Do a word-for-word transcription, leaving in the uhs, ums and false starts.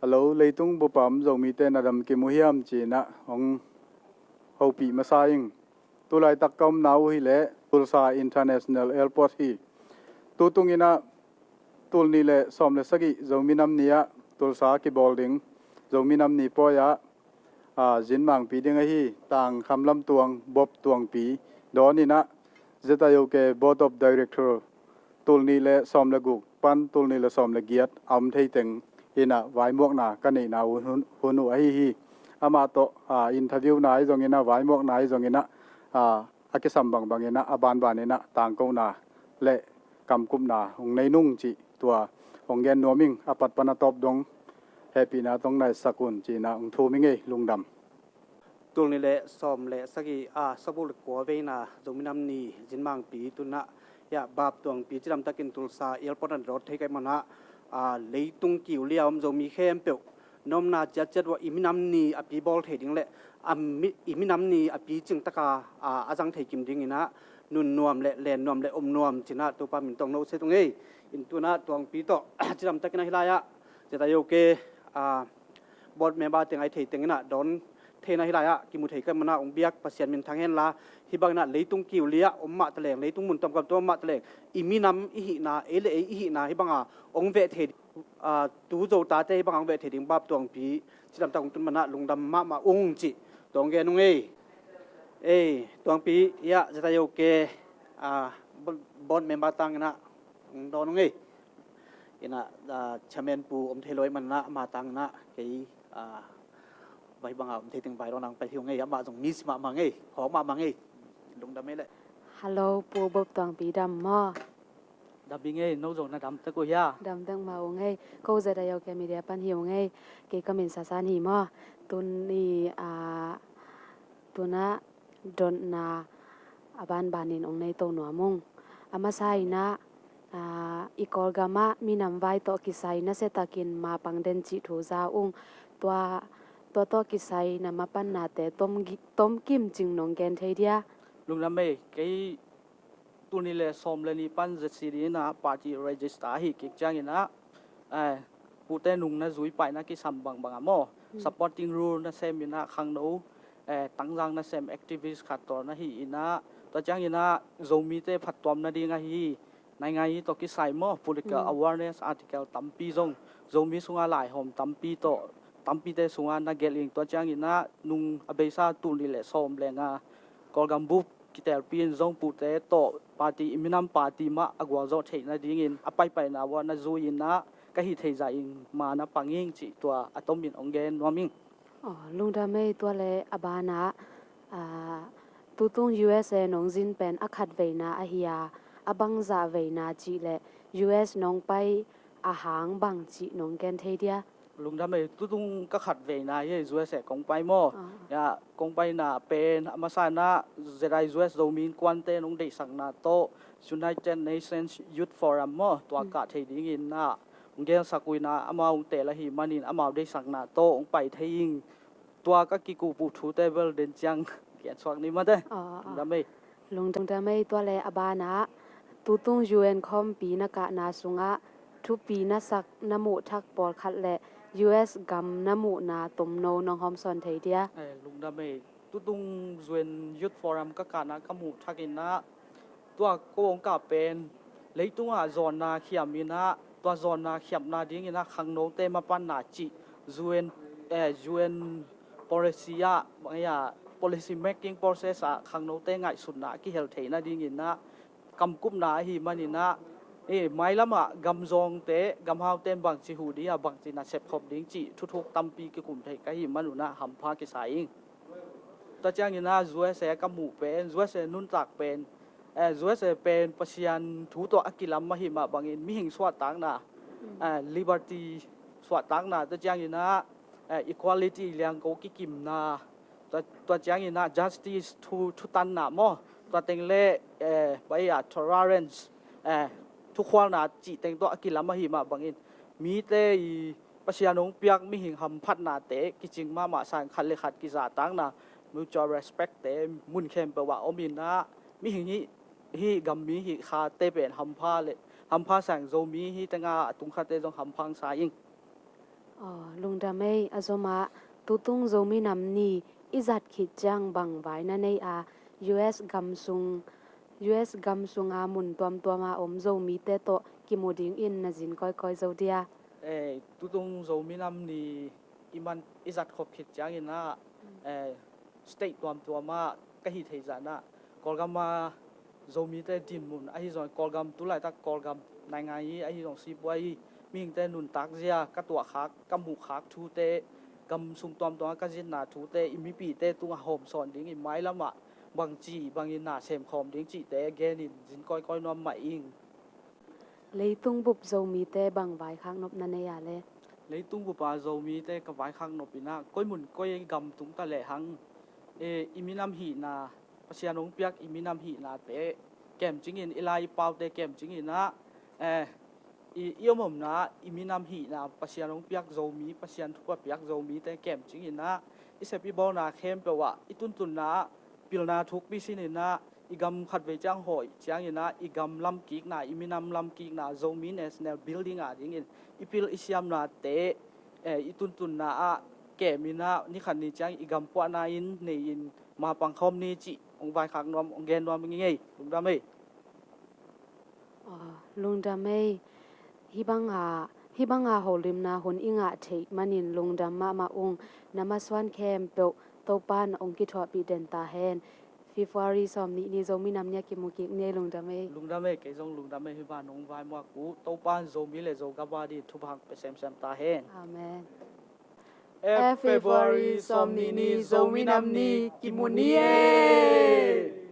Lo leitung bup a om Zomite na damkim uh hiam ci-in ah hong hopih masa ing. Tulaitak ka omna uh hi leh Tulsa International Airport hi. Tutung in ah tul nih le sawm le sagih Zomi Nam Ni ah Tulsa kibawl ding Zomi Nam Ni pawi ah a, Zin Mangpi ding ahi Tang Kham Lam Tuang Bob Tuangpi dawn in ah Z I O K Board of Director tul nih le sawm le guk pan tul nih le sawm le giat a om thei teng in ah vaimuakna ka neihna hun, hun, hun uh ahi hi. Amah tawh a, interview na ahi zongin ah vaimuakna ahi zongin ah a, a kisam bangbang in ah a banban in ah tangkona le kamkupna hong nei nung cih tua hong gen nuam ing. A pat pan a tawp dong hehpihna tawh hong naisak un ci-in ah hong thum ing ei. Lungdam. Tul nih le sawm le sagih a, sawmguk le kua veina Zomi Nam Ni Zin Mangpi tu-in ah, ya, Bob Tuangpi cidamtakin Tulsa Airport ah na dawt thei ka hih manin ah, a, leitung kiu li a om Zomi khempeuh na omna ciatciat uah i minam ni a pi bawl thei ding le a mi, i minam ni a picing taka a, a zang thei kim dingin ah nun nuam le len nuam le om nuam ci-in ah Topa min tawh hong nusia tung ei. In tu-in ah Tuangpi tawh cidamtakin ah hih lai-ah Z I O K a, board member teng a i thei tengin ah dawn theihna hih lai-ah kimu thei ka hih manin ah hong biak Pasian min thang hen la, hih bangin ah leitung kiu li ah om mah taleng, leitung mun tuamtuam ah om mah taleng, i minam i hihna, ei le ei i hihna hih banga hong veh thei, a, tu Zo tate hih banga hong veh thei ding Bob Tuangpi cidamtak hong tun manin ah lungdam mahmah ung cih tua hong gen ung ei. Ei, Tuangpi, ya, Z I O K a, board member tangin ah hong dawn ung ei. In ah, a, chairman pu om thei lo ahih manin ah ama tangin ah kei, a, vai banga om thei teng vai dawn hong pai hi ung ei. Amah zong miss mahmah ing ei, hawk mahmah ing ei. Lungdam ei leh. Hello, Pu Bob Tuangpi, dam maw? Dam ing ei, no zong na dam tek uh hia? Dam tek mah ung ei. Ko Z I O K media pan hi ung ei. Kei ka min Sasan hi maw? Tuni, a, tu-in ah dotna a banbanin hong nei to nuam ung. A masa in ah, a, i Kawlgam ah minam vai tawh kisai nasiatakin mapang den cih thu za ung. Tua, tua tawh kisai na mapannate tom gi-, tomkim cing nong gen thei dia? Lungdam ei, kei tul nih le sawm le nih pan Z C D in ah party register ahih kik ciangin ah, eh, pute nung na zui paina kisam bangbang ah maw, hmm, supporting role na sem in ah khangno, eh, tangzang na sem activist khat tawh na hi in ah, tua ciangin ah Zomite phattuam nading ahi naingai tawh kisai maw, political, hmm, awareness article tampi zong Zomi sungah laihawm tampi tawh, tampite sungah na gelh ing. Tua ciangin ah nung a beisa tul nih le sawm le nga Kawlgam bup kitelpi in zong pute tawh party, i minam party mah a gualzawh theih nadingin a paipaina uah na zui in ah ka hih theih zah in ma na pang ing cih tua a tomin hong gen nuam ing. Aw, lungdam ei. Tua le a banah, a, tutung U S A nong zin pen a khat veina ahi a, a bangzah veina cih le U S nong pai a hang bang cih nong gen thei dia? Lungdam ei, tutung ka khat veina hi U S A kong pai maw. Ah. Ya, kong paina pen a masa in ah Z I U S Zomi Innkuante nong deihsakna tawh United Nations Youth Forum maw, tua, hmm, kah thei dingin ah hong gelsak uh in ah, amau hong tel ahih manin amau deihsakna tawh hong pai thei ing. Tua ka kikup uh thute bel den ciang gensuak ni mate. Ah, ah. Lungdam ei. Lungdam ei. Tua le a banah tutung U N khawmpi na kahna sungah thupi na sak, na muh thak pawlkhat le U S gam na muhna tomno nong hawmsawn thei dia? Eh, lungdam ei. Tutung U N Youth Forum ka kahna ka muh thak in ah, tua ko hong kah pen leitungah zawnna khiam in ah, tua zawnna khiamna dingin ah khangnote mapanna cih U N, eh, U N policy ah, bang hiam, policy making process ah khangnote ngaihsutna a kihel theih nadingin ah kamkupna ahih manin ah, eh, mailamah gamzawngte, gamhaute in bangci huh ding a, bangci nasep khop ding cih thuthuk tampi kikum thei ka hih manun ah hampha kisa ing. Tua ciangin ah U S A ka muh pen, U S A nuntak pen, eh, U S A pen Pasian thu tawh a kilam ahih mah bangin mihing suahtakna, eh, liberty suahtakna, tua ciangin ah, eh, equality, liangko kikimna, tua, tua ciangin ah justice, thu, thutanna maw, tua teng le, eh, bang hiam, tolerance, eh, thukhualna cih teng tawh a kilam ahih mah bangin mite i Pasian hong piak mihing hamphatnate kicing mahmah sang, khat le khat kizahtakna, mutual respect te mun khempeuh ah om in ah, mihing hih, hih gammi hih khate pen hampha le, hampha sang, Zomi hih tengah a tung khate zong hampha sa ing. Aw, lungdam ei, a zomah tutung Zomi Nam Ni i zat khit ciang bang vai na nei a, U S gam sung, U S gam sunga mun tuamtuama om Zomite tawh kimu dingin na zin kawikawi zo dia? Eh, tutung Zomi Nam Ni i man i zat khop khit ciangin ah, eh, state tuamtuamah ka hih theih zah nah, Kawlgam a Zomite dinmun ahi zong, Kawlgam tulaitak Kawlgam naingai hi ahi zong, sipuai hi, mihingte nuntak zia ka tuahkhak, ka muhkhak thute, gam sung tuamtuama ka zitna thute, i mipite tungah hawmsawn dingin mailamah bangci bangin na semkhawm ding cihte genin zin kawikawi nuam mah ing. Leitung bup Zomite bang vaikhak nop na nei a le? Leitung bup a Zomite ka vaikhak nop in ah, koi mun koi gam tung ta lehang, eh, i minam hihna, Pasian hong piak i minam hihnate kemcingin, i lai i paute kemcingin ah, eh, i, i om omna i minam hihna, Pasian hong piak Zomi, Pasian thupha piak Zomite kemcingin ah, i sep i bawlna khempeuh ah, i tuntunna ah pilna thukpi sinin ah, i gam khatvei ciang hawh ciangin ah, i gam lamkikna, i minam lamkikna, Zomi National Building a dingin i pil i siamnate, eh, i tuntunna ah kemin ah, ni khat ni ciang i gam puahna in nei-in mapang khawm ni cih hong vaikhak nuam, hong gen nuam ing ei. Lungdam ei. Aw, lungdam ei. Hih banga, hih banga holimna hun i ngah theih manin lungdam mahmah ung. Na masuan khempeuh Topa'n hong kithuahpih den ta hen. February sawmnih ni Zomi Nam Ni a kimu kik ni ei, lungdam ei. Lungdam ei, kei zong lungdam ei, hih bang nong vaimuak uh. Topa'n Zomi le Zogam a dingin thupha hong pia semsem ta hen. Amen. Eh, February sawmnih ni Zomi Nam Ni kimu ni ei.